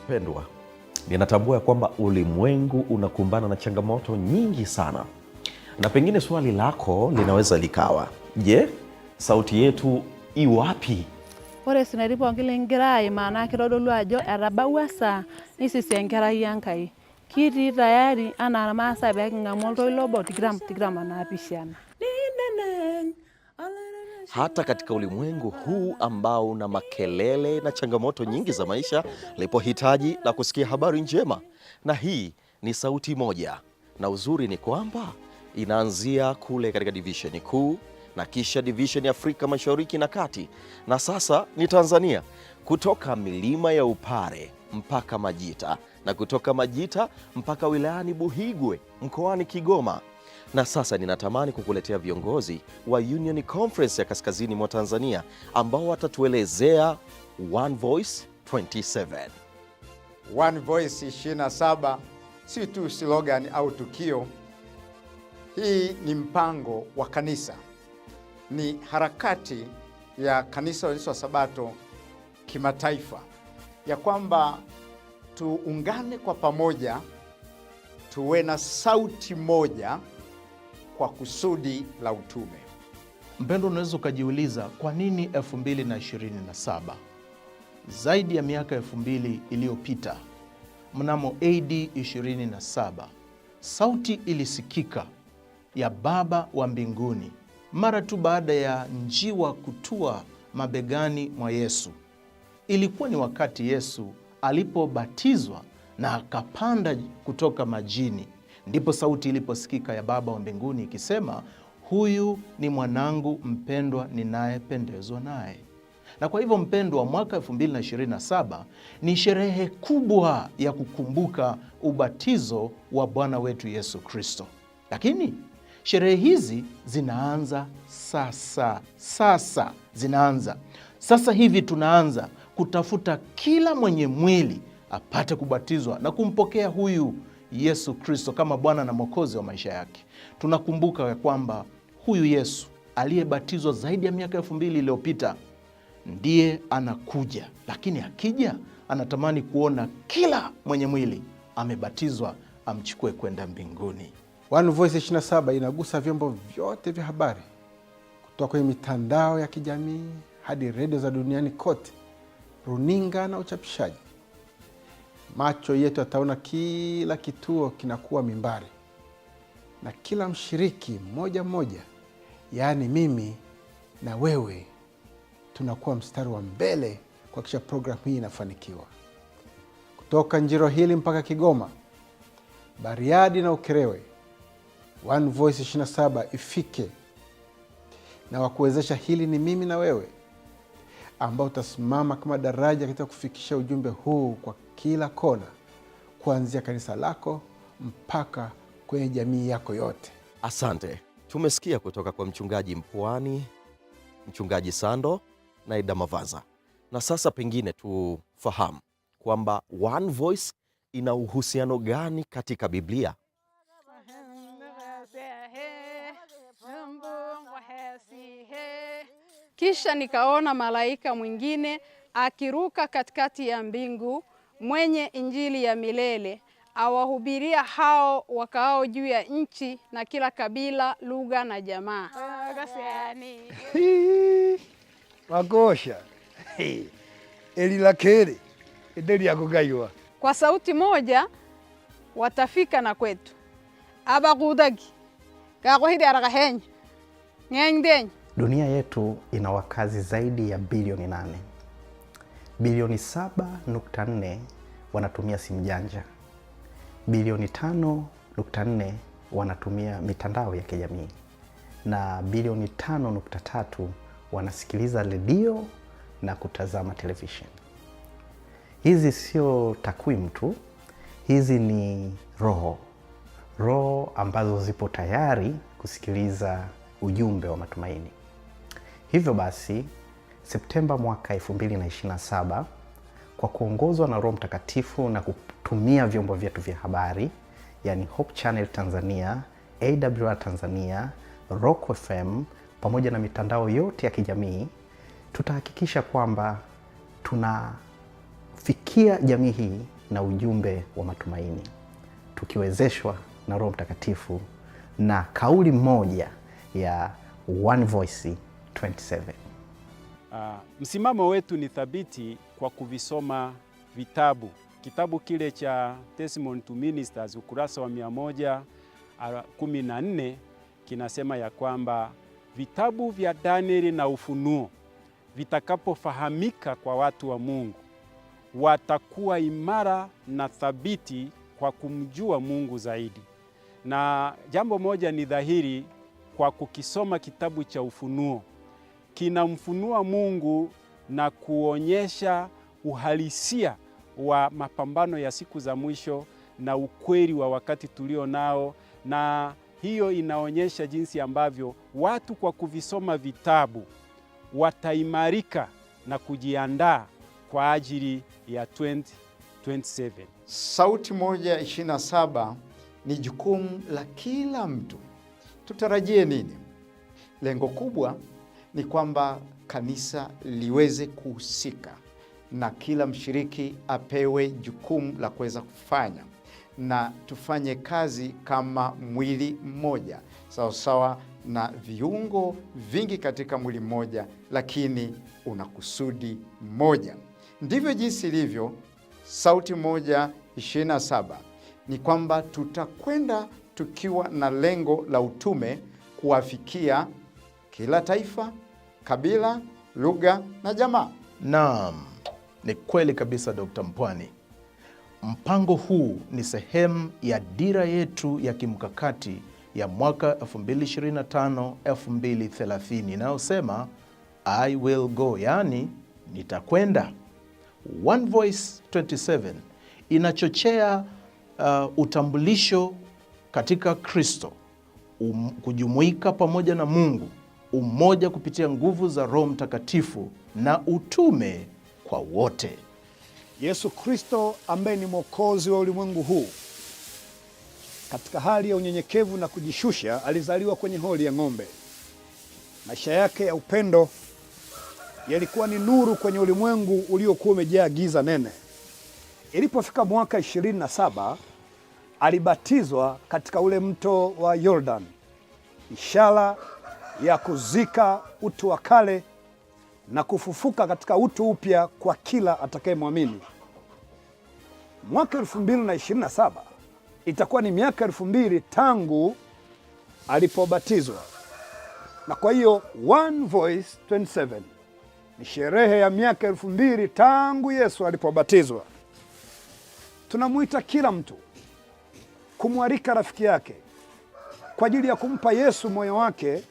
Mpendwa, ninatambua kwamba ulimwengu unakumbana na changamoto nyingi sana, na pengine swali lako linaweza likawa, je, sauti yetu i wapi? Ore sinaitin pookin likigira aimaa naa kitodolu ajo etabawua esaa nisisi Enkerai Enkai. Kitii tayari anaa irmaasai pee king'amu oltoilo obo tikitam tikitam onaapishana. Hata katika ulimwengu huu ambao una makelele na changamoto nyingi za maisha, lipo hitaji la kusikia habari njema, na hii ni sauti moja, na uzuri ni kwamba inaanzia kule katika divisheni kuu na kisha divisheni Afrika Mashariki na Kati, na sasa ni Tanzania, kutoka milima ya Upare mpaka Majita na kutoka Majita mpaka wilayani Buhigwe mkoani Kigoma. Na sasa ninatamani kukuletea viongozi wa Union Conference ya Kaskazini mwa Tanzania ambao watatuelezea One Voice 27. One Voice 27 si tu slogan au tukio. Hii ni mpango wa kanisa, ni harakati ya kanisa la wa Sabato kimataifa, ya kwamba tuungane kwa pamoja, tuwe na sauti moja kwa kusudi la utume. Mpendo, unaweza ukajiuliza kwa nini 2027? Zaidi ya miaka 2000 iliyopita, mnamo AD 27, sauti ilisikika ya Baba wa mbinguni mara tu baada ya njiwa kutua mabegani mwa Yesu. Ilikuwa ni wakati Yesu alipobatizwa na akapanda kutoka majini, ndipo sauti iliposikika ya Baba wa mbinguni ikisema, huyu ni mwanangu mpendwa ninayependezwa naye. Na kwa hivyo mpendwa, mwaka 2027 ni sherehe kubwa ya kukumbuka ubatizo wa Bwana wetu Yesu Kristo. Lakini sherehe hizi zinaanza sasa. Sasa zinaanza sasa hivi, tunaanza kutafuta kila mwenye mwili apate kubatizwa na kumpokea huyu Yesu Kristo kama Bwana na Mwokozi wa maisha yake. Tunakumbuka ya kwamba huyu Yesu aliyebatizwa zaidi ya miaka 2000 iliyopita ndiye anakuja, lakini akija anatamani kuona kila mwenye mwili amebatizwa amchukue kwenda mbinguni. One Voice 27 inagusa vyombo vyote vya habari kutoka kwenye mitandao ya kijamii hadi redio za duniani kote, runinga na uchapishaji. Macho yetu yataona kila kituo kinakuwa mimbari na kila mshiriki mmoja mmoja, yaani mimi na wewe, tunakuwa mstari wa mbele kuhakikisha programu hii inafanikiwa. Kutoka Njiro hili mpaka Kigoma, Bariadi na Ukerewe, One Voice 27 ifike, na wakuwezesha hili ni mimi na wewe, ambao utasimama kama daraja katika kufikisha ujumbe huu kwa kila kona, kuanzia kanisa lako mpaka kwenye jamii yako yote. Asante. Tumesikia kutoka kwa Mchungaji Mpwani, Mchungaji Sando na Ida Mavaza, na sasa pengine tufahamu kwamba One Voice ina uhusiano gani katika Biblia? Kisha nikaona malaika mwingine akiruka katikati ya mbingu, mwenye injili ya milele, awahubiria hao wakaao juu ya nchi na kila kabila, lugha na jamaa. Magosha elilakele edeliakugaiwa. Kwa sauti moja watafika na kwetu abagudagi gakwahidi aragahenya ng'eng'denya. Dunia yetu ina wakazi zaidi ya bilioni 8. Bilioni 7.4 wanatumia simu janja, bilioni 5.4 wanatumia mitandao ya kijamii na bilioni 5.3 wanasikiliza redio na kutazama television. Hizi sio takwimu tu, hizi ni roho, roho ambazo zipo tayari kusikiliza ujumbe wa matumaini. Hivyo basi, Septemba mwaka 2027 kwa kuongozwa na Roho Mtakatifu na kutumia vyombo vyetu vya habari, yani Hope Channel Tanzania, AWR Tanzania, Rock FM pamoja na mitandao yote ya kijamii, tutahakikisha kwamba tunafikia jamii hii na ujumbe wa matumaini, tukiwezeshwa na Roho Mtakatifu na kauli moja ya One Voice 27. Msimamo wetu ni thabiti kwa kuvisoma vitabu. Kitabu kile cha Testimony to Ministers ukurasa wa 114 kinasema ya kwamba vitabu vya Danieli na Ufunuo vitakapofahamika kwa watu wa Mungu, watakuwa imara na thabiti kwa kumjua Mungu zaidi. Na jambo moja ni dhahiri, kwa kukisoma kitabu cha Ufunuo kinamfunua Mungu na kuonyesha uhalisia wa mapambano ya siku za mwisho na ukweli wa wakati tulio nao, na hiyo inaonyesha jinsi ambavyo watu kwa kuvisoma vitabu wataimarika na kujiandaa kwa ajili ya 2027. Sauti Moja 27 ni jukumu la kila mtu. Tutarajie nini? Lengo kubwa ni kwamba kanisa liweze kuhusika na kila mshiriki apewe jukumu la kuweza kufanya, na tufanye kazi kama mwili mmoja, sawasawa na viungo vingi katika mwili mmoja, lakini una kusudi moja. Ndivyo jinsi ilivyo Sauti Moja 27, ni kwamba tutakwenda tukiwa na lengo la utume kuwafikia kila taifa, kabila, lugha na jamaa. Naam, ni kweli kabisa Dr. Mpwani. Mpango huu ni sehemu ya dira yetu ya kimkakati ya mwaka 2025 2030 inayosema I will go, yaani nitakwenda. One Voice 27 inachochea utambulisho katika Kristo, kujumuika pamoja na Mungu, umoja kupitia nguvu za Roho Mtakatifu na utume kwa wote. Yesu Kristo ambaye ni Mwokozi wa ulimwengu huu, katika hali ya unyenyekevu na kujishusha, alizaliwa kwenye holi ya ng'ombe. Maisha yake ya upendo yalikuwa ni nuru kwenye ulimwengu uliokuwa umejaa giza nene. Ilipofika mwaka 27 alibatizwa katika ule mto wa Yordan, ishara ya kuzika utu wa kale na kufufuka katika utu upya kwa kila atakayemwamini. Mwaka 2027 itakuwa ni miaka 2000 tangu alipobatizwa, na kwa hiyo One Voice 27 ni sherehe ya miaka 2000 tangu Yesu alipobatizwa. Tunamwita kila mtu kumwalika rafiki yake kwa ajili ya kumpa Yesu moyo wake,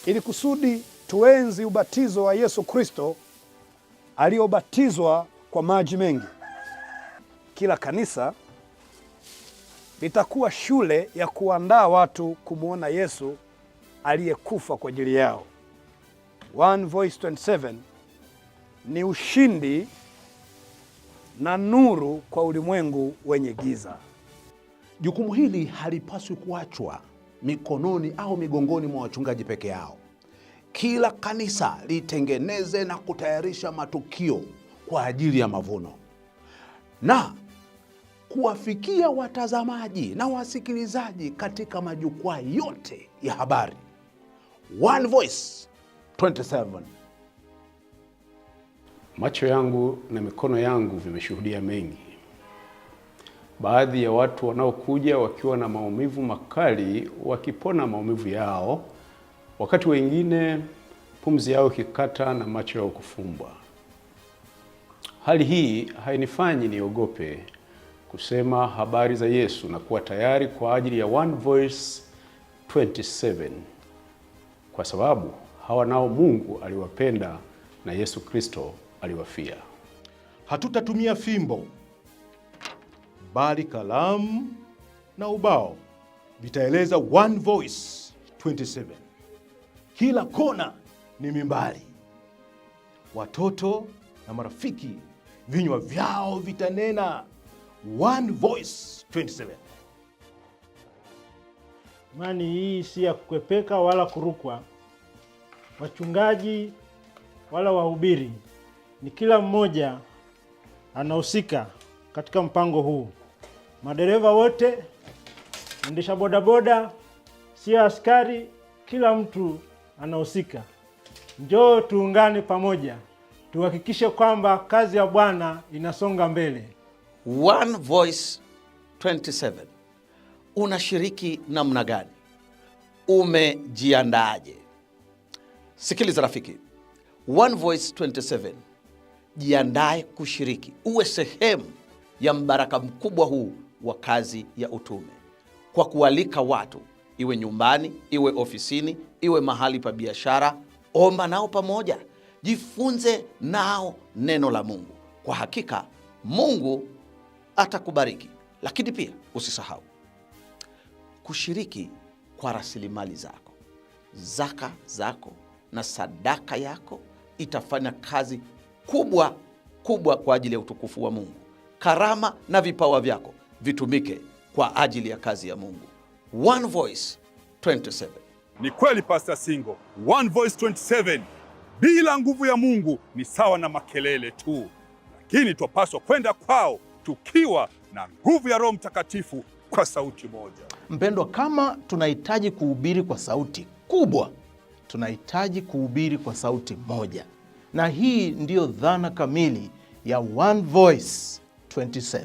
ili kusudi tuenzi ubatizo wa Yesu Kristo aliobatizwa kwa maji mengi. Kila kanisa litakuwa shule ya kuandaa watu kumwona Yesu aliyekufa kwa ajili yao. One Voice 27 ni ushindi na nuru kwa ulimwengu wenye giza. Jukumu hili halipaswi kuachwa mikononi au migongoni mwa wachungaji peke yao. Kila kanisa litengeneze na kutayarisha matukio kwa ajili ya mavuno na kuwafikia watazamaji na wasikilizaji katika majukwaa yote ya habari. One Voice 27. Macho yangu na mikono yangu vimeshuhudia mengi. Baadhi ya watu wanaokuja wakiwa na maumivu makali wakipona maumivu yao, wakati wengine pumzi yao ikikata na macho yao kufumbwa. Hali hii hainifanyi niogope kusema habari za Yesu na kuwa tayari kwa ajili ya One Voice 27, kwa sababu hawa nao Mungu aliwapenda na Yesu Kristo aliwafia. Hatutatumia fimbo bali kalamu na ubao vitaeleza One Voice 27. Kila kona ni mimbari. Watoto na marafiki vinywa vyao vitanena One Voice 27. Imani hii si ya kukwepeka wala kurukwa. Wachungaji wala wahubiri, ni kila mmoja anahusika katika mpango huu. Madereva wote, endesha bodaboda, sio askari, kila mtu anahusika. Njoo tuungane pamoja, tuhakikishe kwamba kazi ya Bwana inasonga mbele. One Voice 27, unashiriki namna gani? Umejiandaaje? Sikiliza rafiki, One Voice 27, jiandae kushiriki, uwe sehemu ya mbaraka mkubwa huu wa kazi ya utume kwa kualika watu, iwe nyumbani, iwe ofisini, iwe mahali pa biashara. Omba nao pamoja, jifunze nao neno la Mungu. Kwa hakika Mungu atakubariki, lakini pia usisahau kushiriki kwa rasilimali zako, zaka zako na sadaka yako itafanya kazi kubwa kubwa kwa ajili ya utukufu wa Mungu. Karama na vipawa vyako vitumike kwa ajili ya kazi ya Mungu. One Voice 27. Ni kweli Pastor Singo, One Voice 27 bila nguvu ya Mungu ni sawa na makelele tu, lakini twapaswa kwenda kwao tukiwa na nguvu ya Roho Mtakatifu kwa sauti moja. Mpendwa, kama tunahitaji kuhubiri kwa sauti kubwa, tunahitaji kuhubiri kwa sauti moja, na hii ndiyo dhana kamili ya One Voice 27.